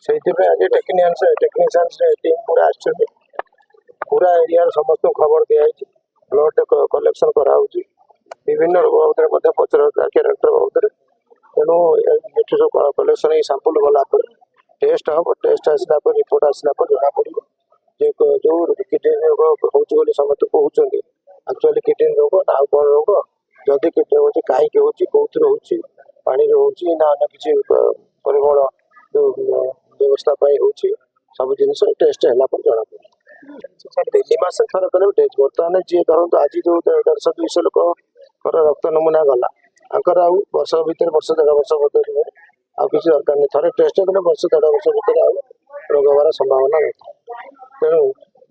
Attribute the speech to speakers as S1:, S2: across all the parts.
S1: ସେଇଥିପାଇଁ ଆଜି technicians team ପୁରା ଆସିଛନ୍ତି। ପୁରା ଏରିଆର ସମସ୍ତଙ୍କୁ ଖବର ଦିଆହେଇଛି। ବ୍ଲଡ କଲେକ୍ସନ କରାହଉଛି। ବିଭିନ୍ନ ରୋଗ ବାବଦରେ ମଧ୍ୟ ପଚରା କ୍ୟାରେକ୍ଟର ବାବଦରେ। ତେଣୁ ଏଠି ସବୁ କଲେକ୍ସନ ହେଇ ସାମ୍ପଲ ଗଲା ପରେ ଟେଷ୍ଟ ହବ। ଟେଷ୍ଟ ଆସିଲା ପରେ, ରିପୋର୍ଟ ଆସିଲା ପରେ ଜଣା ପଡ଼ିବ ଯେ ଯୋଉ କିଡନୀ ରୋଗ ହଉଛି ବୋଲି ସମସ୍ତେ କହୁଛନ୍ତି, ଆକ୍ଚୁଆଲି କିଡନୀ ରୋଗ ନା ଆଉ କଣ ରୋଗ। ଯଦି କିଡନୀ ହଉଛି, କାହିଁକି ହଉଛି, କୋଉଥିରେ ହଉଛି, ପାଣିରେ ହଉଛି ନା ଅନ୍ୟ କିଛି ପରିମଳ ଯୋଉ ବ୍ୟବସ୍ଥା ପାଇଁ ହଉଛି, ସବୁ ଜିନିଷ ଟେଷ୍ଟ ହେଲା ପରେ ଜଣା ପଡ଼ିବ। 3 ମାସ ଥରେ କଲେ ବି ଟେଷ୍ଟ। ବର୍ତ୍ତମାନ ଯିଏ ଧରନ୍ତୁ ଆଜି ଯୋଉ 150-200 ଲୋକଙ୍କର ରକ୍ତ ନମୁନା ଗଲା, ତାଙ୍କର ଆଉ ବର୍ଷ ଭିତରେ, ବର୍ଷ ଦେଢ଼ ବର୍ଷ ଭିତରେ ଆଉ କିଛି ଦରକାର ନାହିଁ। ଥରେ ଟେଷ୍ଟ କଲେ ବର୍ଷ ଦେଢ଼ ବର୍ଷ ଭିତରେ ଆଉ ରୋଗ ହେବାର ସମ୍ଭାବନା ନଥାଏ। ତେଣୁ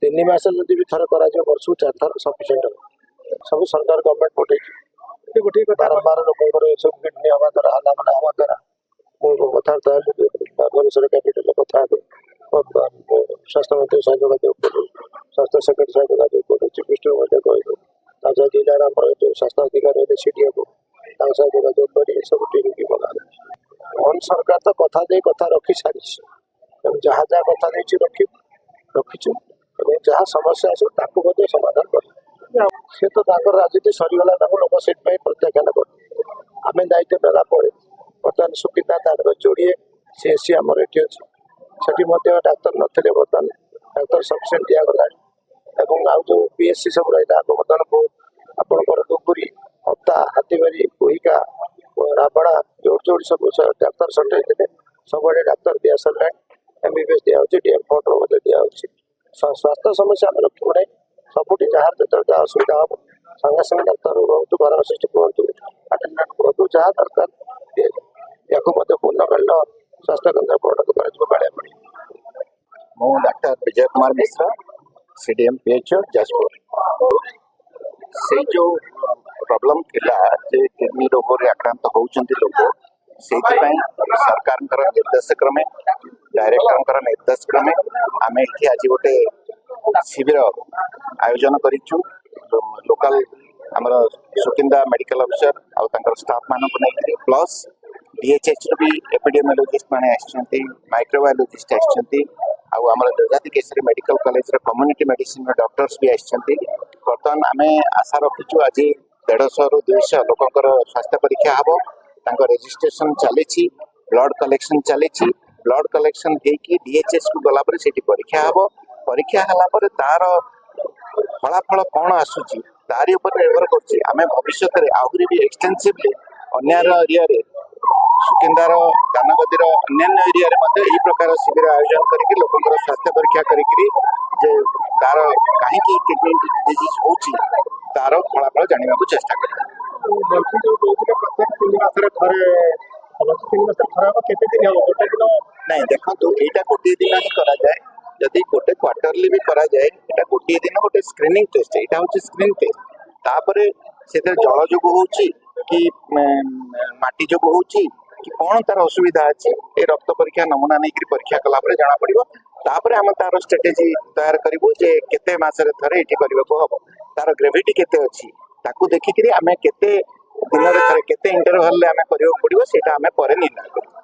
S1: 3 ମାସ ଯଦି ବି ଥରେ କରାଯିବ, ବର୍ଷକୁ ଚାରି ଥର ସଫିସିଏଣ୍ଟ ହେବ। ସବୁ ସରକାର, ଗଭର୍ଣ୍ଣମେଣ୍ଟ ପଠେଇଛି।
S2: ଗୋଟିଏ କଥା।
S1: ବାରମ୍ବାର ଲୋକଙ୍କର ଏସବୁ କିଡନୀ ହେବା ଦ୍ୱାରା, ହାଲା ହେବା ଦ୍ୱାରା ମୁଁ କଥାବାର୍ତ୍ତା ହେଲି, ଭୁବନେଶ୍ୱର କ୍ୟାପିଟାଲରେ କଥା ହେଲି, ସ୍ୱାସ୍ଥ୍ୟମନ୍ତ୍ରୀ ସହ ଯୋଗାଯୋଗ କଲୁ, ସ୍ୱାସ୍ଥ୍ୟ ସେକ୍ରେଟାରୀ ସହ ଯୋଗାଯୋଗ କଲୁ, ଚିଫ୍ ମିନିଷ୍ଟର ମଧ୍ୟ କହିଲୁ। ତା ସହ ଜିଲ୍ଲାର ଆମର ଯେଉଁ ସ୍ୱାସ୍ଥ୍ୟ ଅଧିକାରୀ ହେଲେ ସିଡିଓକୁ, ତାଙ୍କ ସହ ଯୋଗାଯୋଗ କରି ଏସବୁ ଟିମ୍ ମଗାଗଲା। ମୋହନ ସରକାର ତ କଥା ଦେଇ କଥା ରଖି ସାରିଛି। ତେଣୁ ଯାହା ଯାହା କଥା ଦେଇଛି ରଖିଛୁ ଏବଂ ଯାହା ସମସ୍ୟା ଆସିବ, ତାକୁ ମଧ୍ୟ ସମାଧାନ କରିବୁ। ସେ ତ ତାଙ୍କର ରାଜନୀତି ସରିଗଲା, ତାଙ୍କୁ ଲୋକ ସେଥିପାଇଁ ପ୍ରତ୍ୟାଖ୍ୟାନ କଲେ। ଆମେ ଦାୟିତ୍ୱ ନେଲା ପରେ ବର୍ତ୍ତମାନ ସୁକିନ୍ଦା ତାଙ୍କର ଯୋଡ଼ିଏ ସିଏଚସି ଆମର ଏଠି ଅଛି। ସେଠି ମଧ୍ୟ ଡାକ୍ତର ନଥିଲେ, ବର୍ତ୍ତମାନ ଡାକ୍ତର ସଫିସିଏଣ୍ଟ ଦିଆଗଲାଣି। ଏବଂ ଆଉ ଯେଉଁ ପିଏଚସି ସବୁ ରହିଲା, ଆଗ ବର୍ତ୍ତମାନ ବହୁତ ଆପଣଙ୍କର ଡୁବୁରି, ଅତା, ହାତୀବାରି, କୁହିକା, ରାବଣା, ଯୋଉଠି ଯୋଉଠି ସବୁ ଡାକ୍ତର ସର୍ଟେଜ ଥିଲେ, ସବୁଆଡ଼େ ଡାକ୍ତର ଦିଆ ସରିଲାଣି। ଏମବିବିଏସ୍ ଦିଆହେଉଛି, ଡିଏମ୍ ଫଣ୍ଡରୁ ମଧ୍ୟ ଦିଆହେଉଛି। ସ୍ୱାସ୍ଥ୍ୟ ସମସ୍ୟା ଆମେ ରଖିବୁ ନାହିଁ। ସବୁଠି ଯାହାର ଯେତେବେଳେ ଯାହା ଅସୁବିଧା ହବ, ସାଙ୍ଗେ ସାଙ୍ଗେ ଡାକ୍ତର କୁହନ୍ତୁ, ଫାର୍ମାସିଷ୍ଟ କୁହନ୍ତୁ, ଆଟେଣ୍ଡାଣ୍ଟ କୁହନ୍ତୁ, ଯାହା ଦରକାର ଦିଆଯିବ। ୟାକୁ ମଧ୍ୟ ପୂର୍ଣ୍ଣକାଳୀନ ସ୍ୱାସ୍ଥ୍ୟ କେନ୍ଦ୍ର ପରିଣତ କରାଯିବ କାଳିଆପାଣି।
S3: ମୁଁ ଡାକ୍ତର ବିଜୟ କୁମାର ମିଶ୍ର, ସିଡିଏମ୍ ପିଏଚଓ, ଯାଜପୁର। ସେଇ ଯୋଉ ପ୍ରୋବ୍ଲେମ ଥିଲା ଯେ କିଡନୀ ରୋଗରେ ଆକ୍ରାନ୍ତ ହଉଛନ୍ତି ଲୋକ, ସେଇଥିପାଇଁ ସରକାରଙ୍କର ନିର୍ଦ୍ଦେଶ କ୍ରମେ, ଡାଇରେକ୍ଟରଙ୍କର ନିର୍ଦ୍ଦେଶ କ୍ରମେ ଆମେ ଏଠି ଆଜି ଗୋଟେ ଶିବିର ଆୟୋଜନ କରିଛୁ। ଲୋକାଲ ଆମର ସୁକିନ୍ଦା ମେଡିକାଲ ଅଫିସର ଆଉ ତାଙ୍କର ଷ୍ଟାଫ ମାନଙ୍କୁ ନେଇକରି, ପ୍ଲସ୍ ଡିଏଚଏଚ୍ ର ବି ଏପିଡେମିଓଲୋଜିଷ୍ଟ ମାନେ ଆସିଛନ୍ତି, ମାଇକ୍ରୋବାୟୋଲୋଜିଷ୍ଟ ଆସିଛନ୍ତି, ଆଉ ଆମର ଯଯାତି କେଶରୀ ମେଡିକାଲ କଲେଜର କମ୍ୟୁନିଟି ମେଡିସିନର ଡକ୍ଟର୍ସ ବି ଆସିଛନ୍ତି। ବର୍ତ୍ତମାନ ଆମେ ଆଶା ରଖିଛୁ, ଆଜି 150ରୁ 200 ଲୋକଙ୍କର ସ୍ୱାସ୍ଥ୍ୟ ପରୀକ୍ଷା ହେବ। ତାଙ୍କ ରେଜିଷ୍ଟ୍ରେସନ ଚାଲିଛି, ବ୍ଲଡ କଲେକ୍ସନ ଚାଲିଛି। ବ୍ଲଡ କଲେକ୍ସନ ହେଇକି ଡିଏଚଏଚ୍ କୁ ଗଲା ପରେ ସେଠି ପରୀକ୍ଷା ହେବ। ପରୀକ୍ଷା ହେଲା ପରେ ତାର ଫଳାଫଳ କ'ଣ ଆସୁଛି, ତାରି ଉପରେ ନିର୍ଭର କରୁଛି ଆମେ ଭବିଷ୍ୟତରେ ଆହୁରି ବି ଏକ୍ସଟେନ୍ସିଭଲି ଅନ୍ୟାନ୍ୟ ଏରିଆରେ, ସୁକିନ୍ଦାର, ଦାନଗଦିର ଅନ୍ୟାନ୍ୟ ଏରିଆରେ ମଧ୍ୟ ଏହି ପ୍ରକାର ଶିବିର ଆୟୋଜନ କରିକି, ଲୋକଙ୍କର ସ୍ୱାସ୍ଥ୍ୟ ପରୀକ୍ଷା କରିକିରି ଯେ ତାର କାହିଁକି କିଡନୀ ଡିଜିଜ୍ ହଉଛି, ତାର ଫଳାଫଳ ଜାଣିବାକୁ ଚେଷ୍ଟା କରିବା।
S2: ମନ୍ତ୍ରୀ ଯୋଉ କହୁଥିଲେ ପ୍ରତ୍ୟେକ 3 ମାସରେ ଥରେ ହବ, 3 ମାସରେ ଥରେ ହବ, କେତେ ଦିନ ହବ? ଗୋଟେ ଦିନ?
S3: ନାଇଁ, ଦେଖନ୍ତୁ, ଏଇଟା ଗୋଟିଏ ଦିନ ହିଁ କରାଯାଏ। ଯଦି ଗୋଟେ କ୍ୱାର୍ଟରଲି ବି କରାଯାଏ, ଏଇଟା ଗୋଟିଏ ଦିନ ଗୋଟେ ସ୍କ୍ରିନିଂ ଟେଷ୍ଟ। ଏଇଟା ହଉଛି ସ୍କ୍ରିନ୍ ଟେଷ୍ଟ। ତାପରେ ସେଥିରେ ଜଳ ଯୋଗୁ ହଉଛି କି ମାଟି ଯୋଗୁ ହଉଛି କି କଣ ତାର ଅସୁବିଧା ଅଛି, ଏ ରକ୍ତ ପରୀକ୍ଷା ନମୁନା ନେଇକରି ପରୀକ୍ଷା କଲା ପରେ ଜଣା ପଡିବ। ତାପରେ ଆମେ ତାର ଷ୍ଟ୍ରାଟେଜି ତୟାର କରିବୁ ଯେ କେତେ ମାସରେ ଥରେ ଏଠି କରିବାକୁ ହବ, ତାର ଗ୍ରେଭିଟି କେତେ ଅଛି, ତାକୁ ଦେଖିକିରି ଆମେ କେତେ ଦିନରେ ଥରେ, କେତେ ଇଣ୍ଟରଭାଲରେ ଆମେ କରିବାକୁ ପଡିବ, ସେଇଟା ଆମେ ପରେ ନିର୍ଣ୍ଣୟ କରିବୁ।